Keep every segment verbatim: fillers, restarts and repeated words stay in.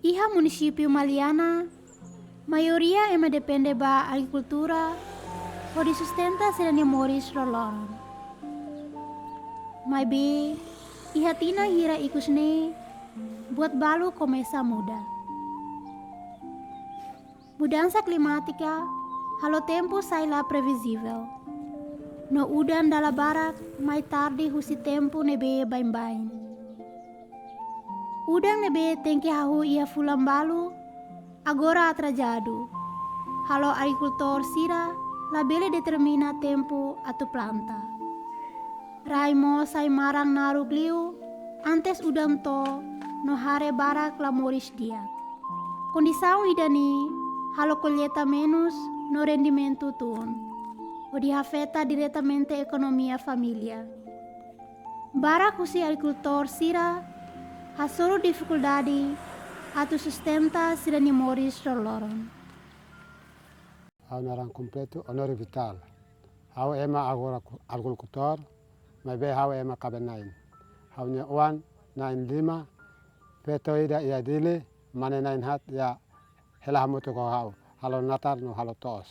Iha munisípiu Maliana, maioria ema depende ba agrikultura hodi sustenta sira-nia moris loroloron. Maibé, iha tinan hira ikus ne'e, buat balu komesa muda. Mudansa klimátika halo tempu sai la previzivel. No udan dala barak mai tarde husi tempu ne'ebé baibain. Udan ne'ebé tenke hahú iha fulan balu, agora atrasadu. Halo agrikultór sira labele determina tempu atu planta. Rai mós sai maran naruk liu, antes udan to'o, no haree barak la moris di'ak. Kondisaun ida-ne'e halo kolleita menus no rendimentu tun, hodi afeta diretamente ekonomia família. Barak husi agrikultór sira hasoru difikuldade atu sustenta sira-nia moris loroloron. Ha'u naran kompletu Honório Vital. Ha'u ema agora ku-, agrikultór, maibé ha'u ema kaben-na'in. Ha'u-nia oan na'in-lima, feto ida iha Dili, mane na'in-haat iha hela hamutuk ho ha'u, halo natar no halo to'os.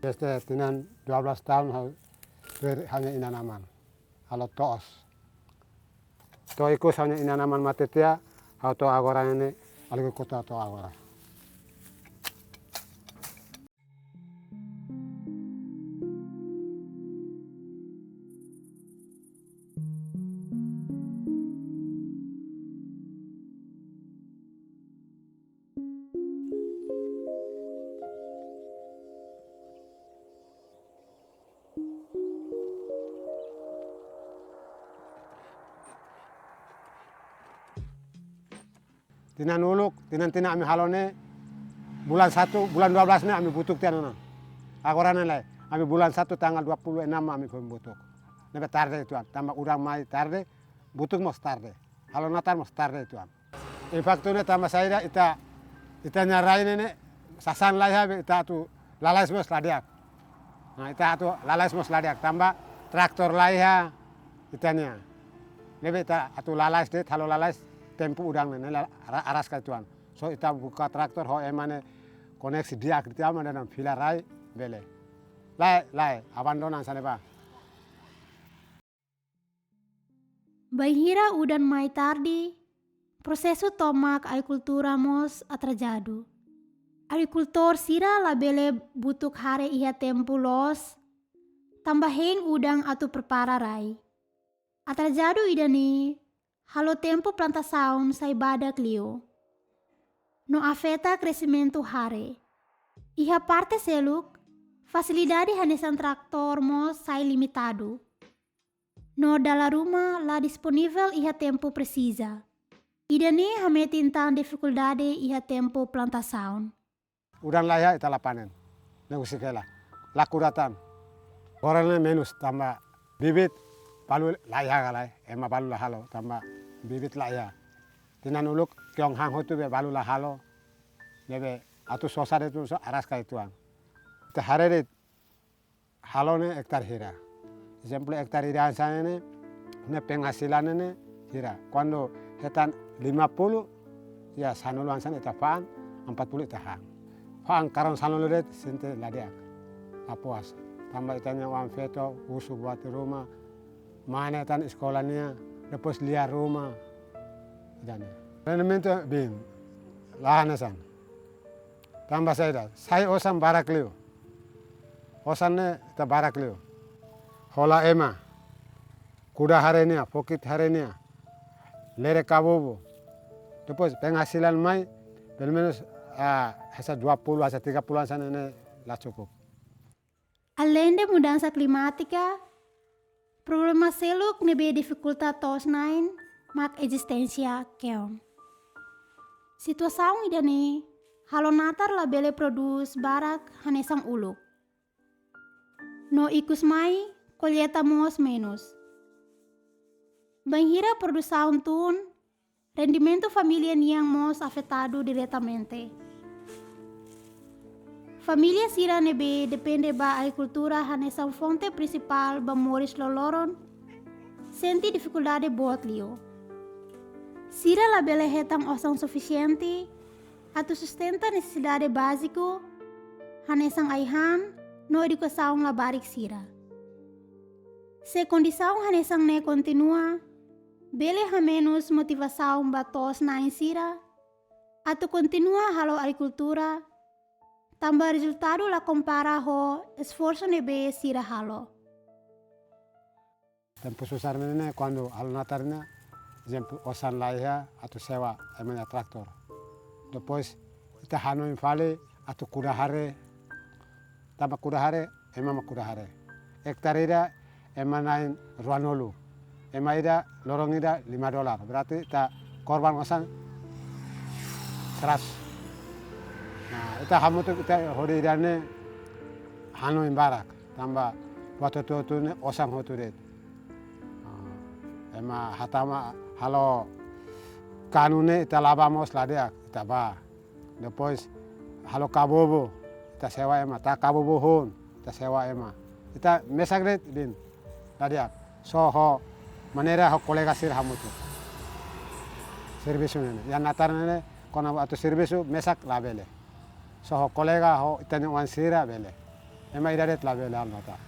Dezde tinan dua belas tahun ha'u tuir ha'u-nia inan-aman, halo to'os. To'o ikus ha'u-nia inan-aman mate tiha, ha'u to'o agora ne'e, agrikultór to'o agora. Tinan uluk, tinan-tinan ami halo ne'e, bulan satu, bulan dua belas ne'e ami butuk tiha ona. Agora ne'e lae, ami bulan satu tanggal dua puluh enam ami foin butuk. Ne'ebé tarde uitoan, tanba udan mai tarde, butuk mós tarde. Halo natar mós tarde uitoan. Impaktu ne'e tanba saida, ita, ita-nia rai ne'e ne'e sasán laiha be ita atu lalais mós la di'ak. Nah, ita atu lalais mós la di'ak tanba traktór laiha ita-nia. Ne'ebé ita atu lalais de'it, halo lalais tempu udan ne'e ne'e la, ara-, araska uitoan. So ita buka traktór ho ema ne'e koneksi di'ak ita mak dalam fila rai bele. Lae, lae, abandona hanesan ne'ebá. Bainhira udan mai tarde, prosesu tomak agrikultura mós atrasadu. Agrikultór sira labele butuk hare iha tempu loos, tanba hein udan atu prepara rai. Atrasadu ida-ne'e halo tempu plantasaun sai badak liu, no afeta kresimentu hare. Iha parte seluk, fasilidade hanesan traktór mós sai limitadu. No dala ruma la disponivel iha tempu presiza. Ida-ne'e hametin tan difikuldade iha tempu plantasaun. Udan laiha ita la panen. Ne'e husik hela. La kura tan. Agora ne'e menus tanba bibit balu laiha ka lae. Ema balu la halo tanba bibit laiha. Tinan uluk kiong han hotu be balu la halo. Ne'ebé atu sosa de'it, so araska uitoan. Ita haree de'it halo ne'e ektare hira. Ezemplu ektare ida hanesan ne'e, ne'e penghasilan ne'e hira. Kuandu hetan lima puluh, ya sanulu hanesan ita fa'an, empat puluh ita han. Fa'an karong sanulu de'it sente la di'ak. La puas. Tanba ita-nia oan feto, husu buat ruma, mane tan eskola nian, depois lia ruma. Ida-ne'e. Rendimentu biin, la hanesan. Tanba saida, sai osan barak liu. Osan ne'e ita barak liu. Hola ema, kuda hare nia, fokit hare nia, lere kabubu. Depois penghasilan mai, pelumenus, ah, hanesan dua puluh, hanesan tiga puluh hanesan ne'e la cukup. Aleinde mudansa klimátika, problema seluk ne'ebé difikulta to'os-na'in mak ezisténsia keon. Situasaun ida-ne'e halo natar labele prodús barak hanesan uluk. No ikus mai, kolleita mós menus. Bainhira produsaun tun, rendimentu família nian mós afetadu diretamente. Família sira ne'ebé depende ba agrikultura hanesan fonte prinsipál ba moris loroloron, sente difikuldade boot liu. Sira labele hetan osan sufisiente atu sustenta nesesidade báziku, hanesan ai-han no edukasaun labarik sira. Se kondisaun hanesan ne'e kontinua, bele hamenus motivasaun ba to'os-na'in sira atu kontinua halo agrikultura, tanba rezultadu la kompara ho esforsu ne'ebé sira halo. Tempu susar ne'e, kuandu halo natar ne'e, ezemplu, osan laiha atu sewa ema nia traktor. Depois, ita hanoin fali atu kuda hare, tanba kuda hare, ema mak kuda hare. Ektare ida, ema na'in ruanulu. Ema ida, loron ida lima dolar. Berarti ita korban osan seratus. Nah, ita hamutuk ita hodi ida-ne'e hanoin barak. Tanba buat hotu-hotu ne'e osan hotu de'it. Ah, ema hatama halo kanu ne'e ita la bá mós la di'ak, ita bá. Depois halo kabobo, ita sewa ema, ta kabobo hun, ita sewa ema. Ita mesak de'it bin, la di'ak. Só ho maneira ho kolega sira hamutuk. Servisu ne'e, iha natar ne'e, kona atu servisu mesak labele. Só ho kolega ho ita-nia oan sira bele. Ema ida de'it labele halo natar.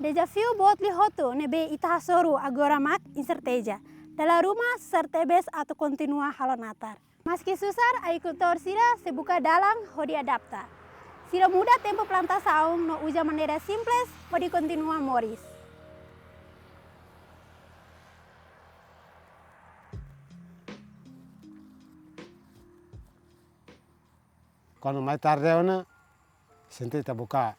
Dezafiu boot liu hotu ne'ebé ita hasoru agora mak inserteza. Dala ruma susar tebes atu kontinua halo natar. Maski susar, agrikultór sira sei buka dalan hodi adapta. Sira muda tempu plantasaun no uza maneira simples hodi kontinua moris. Kuandu mai tarde ona, sente ita buka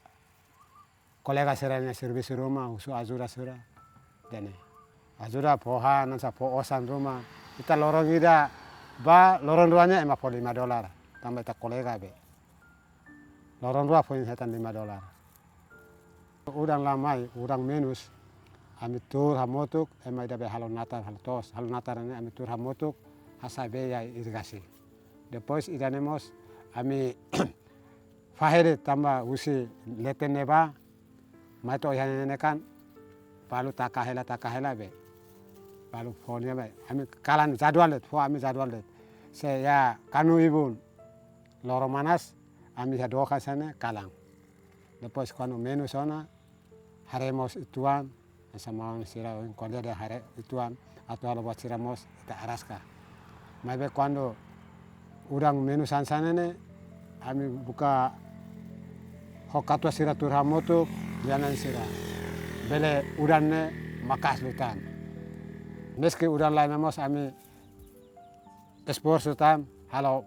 kolega sira-nia servisu ruma, husu ajuda sira. Dene. Ajuda fó han, hanesan fó osan ruma. Ita loron ida bá, loron rua ne'e ema fó lima dolar. Tanba ita kolega be. Loron rua foin hetan lima dolar. Udan la mai, udan menus, ami tuur hamutuk, ema ida be halo natar, halo to'os, halo natar ne'e ami tuur hamutuk, hasai bee iha irigasi. Depois ida-ne'e mós, ami fahe de'it tanba husi leten ne'ebá, mai to'o iha ne'e kan, balu taka hela, taka hela be. Balu fó nia be. Ami kalan jadwal de'it, fó ami jadwal de'it. Se iha kanu ibun, loron manas, ami iha dook hanesan ne'e kalan. Depois kuandu menus ona, haree mós uitoan, hanesan maun sira ohin ko'alia dehan haree uitoan, atu halo buat sira mós ita araska. Maibé kuandu udan menus hanesan ne'e, ami buka ho katuas sira tuur hamutuk, lian-na'in sira. Bele udan ne'e maka'as liután. Meski udan laiha mós ami esforsu tan halo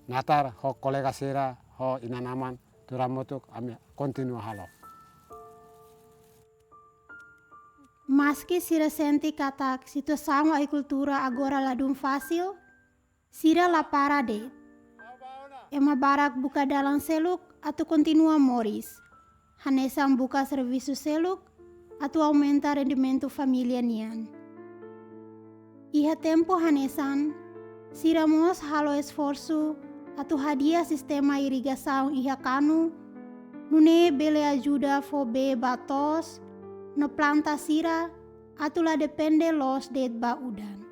natar ho kolega sira, ho inan-aman, tuur hamutuk ami kontinua halo. Maski sira sente katak situasaun agrikultura agora ladún fasil, sira la para de'it. Ema barak buka dalan seluk atu kontinua moris. Hanesan buka servisu seluk atu aumenta rendimentu família nian. Iha tempu hanesan, sira mós halo esforsu atu hadi'a sistema irigasaun iha kanu, nune'e bele ajuda fó bee ba to'os no planta sira atu la depende loos de'it ba udan.